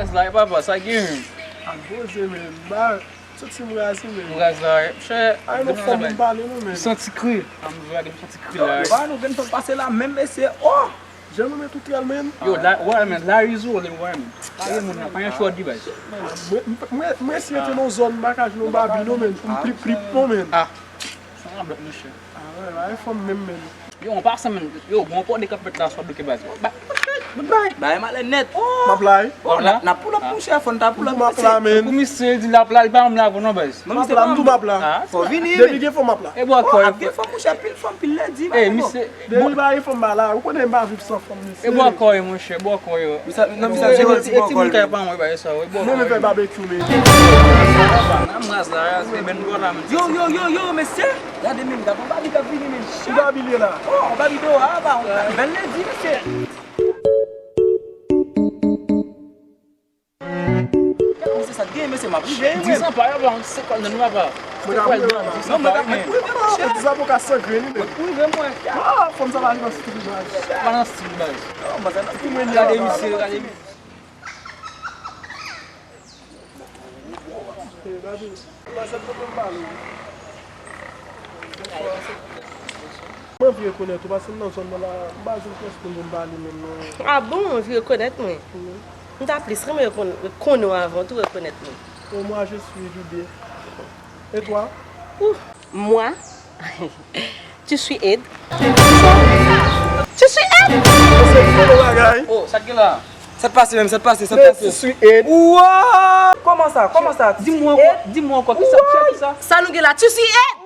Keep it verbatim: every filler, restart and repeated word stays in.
Sa e papa, sa gen menm. Ak boze, men. Ba, soti m raze, men. M raze la, chè. Ay, nou fò moun pale, non, men. Santi kri. An m raze, m santi kri la. Ba, nou gen fè pase la, menm mesye. Oh! Jan nou met ou trèl, men. Yo, la, wè, men, la izo, le wè, men. Pa gen moun nan, pa gen chò di, baz. Mwen, mwen, mwen eseye te nan zòn, m pa ka jwenn yon babi, non, men. Pou m plip, plip, non, men. Ah. Sa yon blòk, monchè. Ah, wè, la, e fanm menm, men. Yo, an pasan, men. Yo, bon, pò de k ap fèt la, swa bloke, baz. Ba, goodbye. Ba, e malè nèt. M ap la, wi. Bon, n ap, n ap pull up, monchè, fò n ta pull up, m ap la, men. Pou misye di l ap la, li pa janm la, non, baz. M ap la, m tou m ap la. Fò vini, men. Depi gen fanm, m ap la. E bò kò, ap gen fanm, monchè, pil fanm, pil lèdi, e, misye. Depi pa gen fanm, m pa la. Ou konnen m pa viv san fanm, mesye. E bò kò yo, monchè, bò kò yo. Misye, non, misye, e ti, e ti moun kay pa mwen, ba, e sa, e bò kò yo. Mwen, mwen fè babekyou, men. Nan mraz la, se ben bò la, men. Yo, yo, yo, yo, mesye. Gade, men, gade, yon babi k ap vini, men. Ki babi li ye la? Oh, yon babi deyò a, ba, yon bèl lèdi, mesye. Gade, mesye, sa t gen, mesye, m ap rive, wi, men. Dis an pa yo, ba, se kòl nan nou, apa. Mwen ka pwouve la. Non, mwen ka, mwen pwouve, monchè. Dis an pou ka san grenn, wi, men. Mwen pwouve, mwen. Ah, fanm sa pa nan stil, baz. Pa nan stil, baz. Non, mwen sa nan stil, mwen. Gade, misye, gade, misye. Mwen anvi rekonèt ou, paske m nan zòn nan la, m pa jwenn pyès moun pou m pale menm non. Ah bon, ou anvi rekonèt mwen? Wi. M ta plis renmen rekon-, konnen w avan tou rekonèt mwen. Oh, moi, je suis Judith. Et toi? Ouh, moi, tu suis Ed. Tu suis Ed. Se gwo bagay. Oh, sa k gen la? Sa t pase menm, sa t pase, sa t pase. Ti sou Ed. Wow! Kòman sa? Kòman sa? Di mwen ankò, di mwen ankò, kisa, kisa, kisa? Sa nou gen la, ti sou Ed!